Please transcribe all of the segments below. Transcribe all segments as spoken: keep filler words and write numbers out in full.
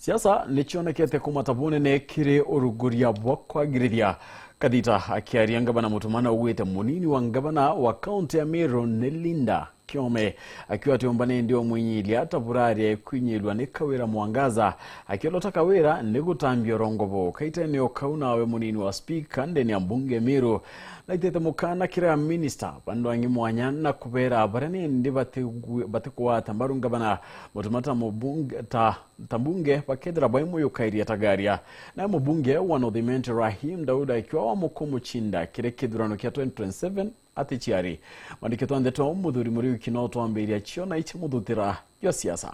Siasa ni cionekete kumata bunene kiri uruguria bwa kwagiriria. Kathita akiaria, ngavana Mutuma naugite munini wa ngavana wa kaunti ya Meru ni Linda Kiome, akiuga ati umba nindi umwinyiria ta buraria ekuinyirua ni Kawira Mwangaza, akiolota Kawira ni gutambia urongo buu. Kaitene o kau nawe munini wa spika ndene ya mbunge Meru naitite mukana kiri aminista bandu bangi mwanya na kubera baria nindi batigu-, batikugwata mbaru ngavana Mutuma ta mubunge, ta, ta mbunge bakethira baimuyukairia ta garia. Naye mubunge wa North Imenti Rahim Daud akiuga wa mukumucinda kiri kithurano kia twenty twenty-seven ati ciari. Mwandiki twa ndeto Muthuri Muriuki no twambiria cio na ici muthutira jwa siasa.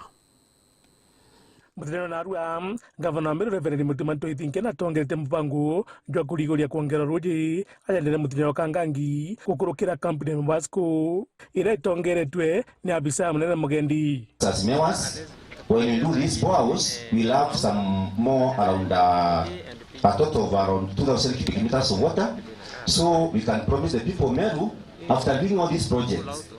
Muthenya wa narua, ngavana wa Meru Reverend Mutuma M'Ethingia natongerete mubango jwa kuriguria kwongera ruuji aja ndene muthenya wa Kangangi gukurukira kampuni ya Mobasco iria itongeretwe ni abisa munene Mugendi. As mayors, when we do these boreholes, we'll have some more around, uh, a total of around two thousand cubic meters of water. So we can promise the people of Meru, after doing all these projects,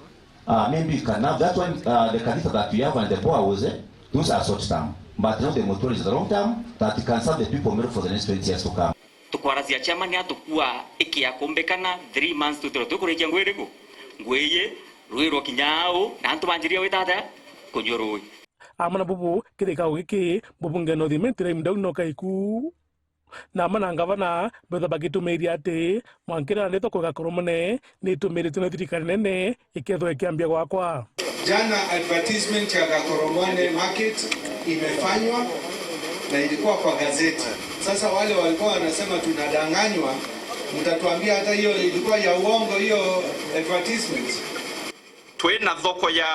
uh, maybe we can have that one, uh, the cathedral that we have and the boreholes, eh, those are short term. But now the motorway is the long term that can serve the people of Meru for the next twenty years to come. Tukwaracia chairman atukua ikia kumbikana three months twithirwa twikurikia ngui iriku? Ngui iyi rwirwa kinya au, na antu banjiria gwita atia? Kunyua rui. Amwe na bubu, kithikao giki, mubunge North Imenti Rahim Daud no kaiku. Na amwe na ngavana, betha bagitumiria ati, mwankira na ndetwa kugakorwo mune, ni itumiritwe ni thirikari nene, ikethwa ikiambia gwakwa. Jana advertisement ya Gakoromone Market imefanywa na ilikuwa kwa gazeti. Sasa wale walikuwa wanasema tunadanganywa, mtatuambia hata hiyo ilikuwa ya uongo, hiyo advertisement. Twina thoko ya,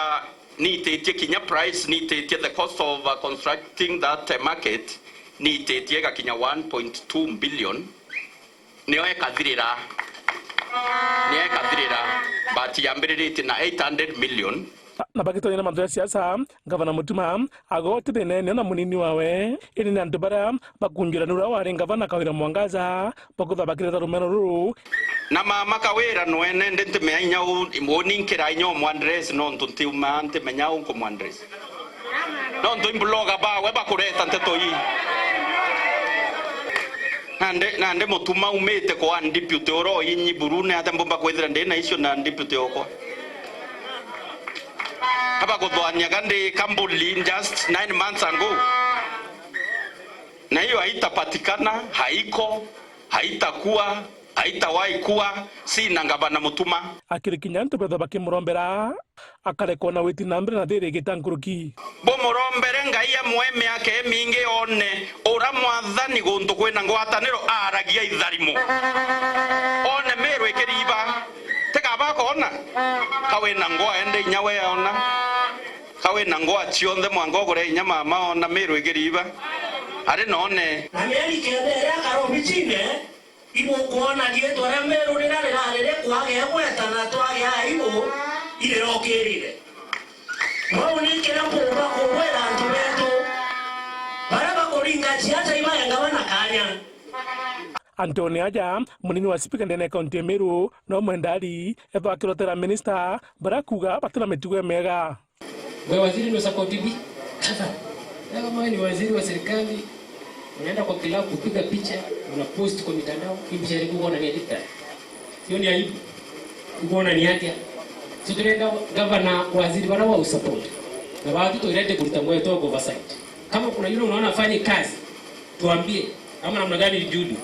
nititie kinya price, nititie the cost of, uh, constructing that, uh, market, nititie igakinya one point two billion. Nio ekathirira. Nio ekathirira. But yambiriritie na eight hundred million. Na bagitonya na mantu ya siasa, Ngavana Mutuma agoti thinene na munini wawe, indi ni antu baria bakunjura nura wari ngavana Kawira Mwangaza, bakutha bakireta rumeno ruru. Na mama Kawira nwene ndi ntimenya inya u, u ninkira inya umwandress nontu ntiuma ntimenya u nkumwandress. Nontu imbuloga bawe bakureta nteto ii. Nandi, nandi Mutuma umite kwa deputy uro inyi burune, ate mbumba kwithira ndi na issue na deputy okwa. Abaguthwaniaga ndi Kambuli just nine months ago. Na hiyo haitapatikana, haiko, haitakuwa, haitawahi kuwa, si na ngavana Mutuma. Akiri kinya antu betha bakimurombera, akarekwa na witi na mbere na thiri igita nkuruki. Bumurombere Ngai amwe miaka imingi, one ura mwathani guntu kwina ngwataniro aragia itharimo. One Meru ikiriba, tikaba akona. Kawina ngoa ende inya we aona. Kawina ngoa cionthe mwanka ugure inya mama ona Meru ikiriba. Ari none. Na mieri kenda iria akara obicine, ibukwona riitwa ria Meru riria rirari rikwagea gweta na twagea aibu irirokirire. Bau ni kiria mpumba kugwira antu betu baria bakuringa ciaca ibaengawa na kanya. Antu ni aja, munini wa spika ndene ya kaunti ya Meru, no mwendari, ethwa akirotera minista, baria kuuga batina mitugo miega. Wewe waziri ndio support bi. Sasa, wewe kama wewe ni waziri wa serikali, unaenda kwa club kupiga picha, una post kwa mitandao, hii picha ilikuwa unaona ni addicted. Hiyo ni aibu. Uko unaona ni atia? So tunaenda gavana, waziri, wala wa support. Na watu tuirete kulita moyo tu oversight. Kama kuna yule unaona afanye kazi, tuambie. Ama namna gani, Judy?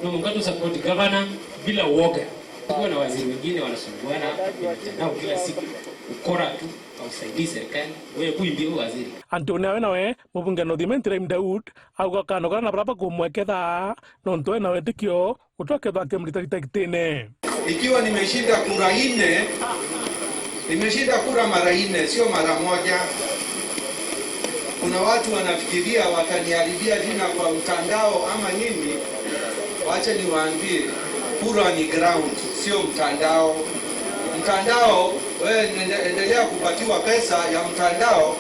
Na mkato support gavana bila uoga. Kuwa na waziri wengine wanasumbuana hapa kwa mitandao kila siku. Ukora tu. Ausaidii serikali, we kuimbia u waziri. Antu ni awe nawe, mubunge North Imenti Rahim Daud, auga kano kana na baria bakumweketha, nontu ena witikio, gutwa kethwa akimurita gita gitine. Ikiwa nimeshinda kura nne, nimeshinda kura mara nne, sio mara moja. Kuna watu wanafikiria wataniharibia jina kwa mtandao ama nini. Wacha niwaambie, kura ni ground, sio mtandao. Mtandao, wewe ende-, endelea kupatiwa pesa ya mtandao,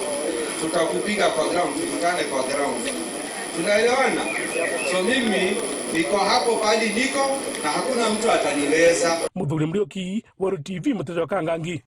tutakupiga kwa ground, tukutane kwa ground. Tunaelewana? So mimi niko hapo pahali niko na hakuna mtu ataniweza. Muthuri Muriuki, Weru T V, Muteja wa Kangangi.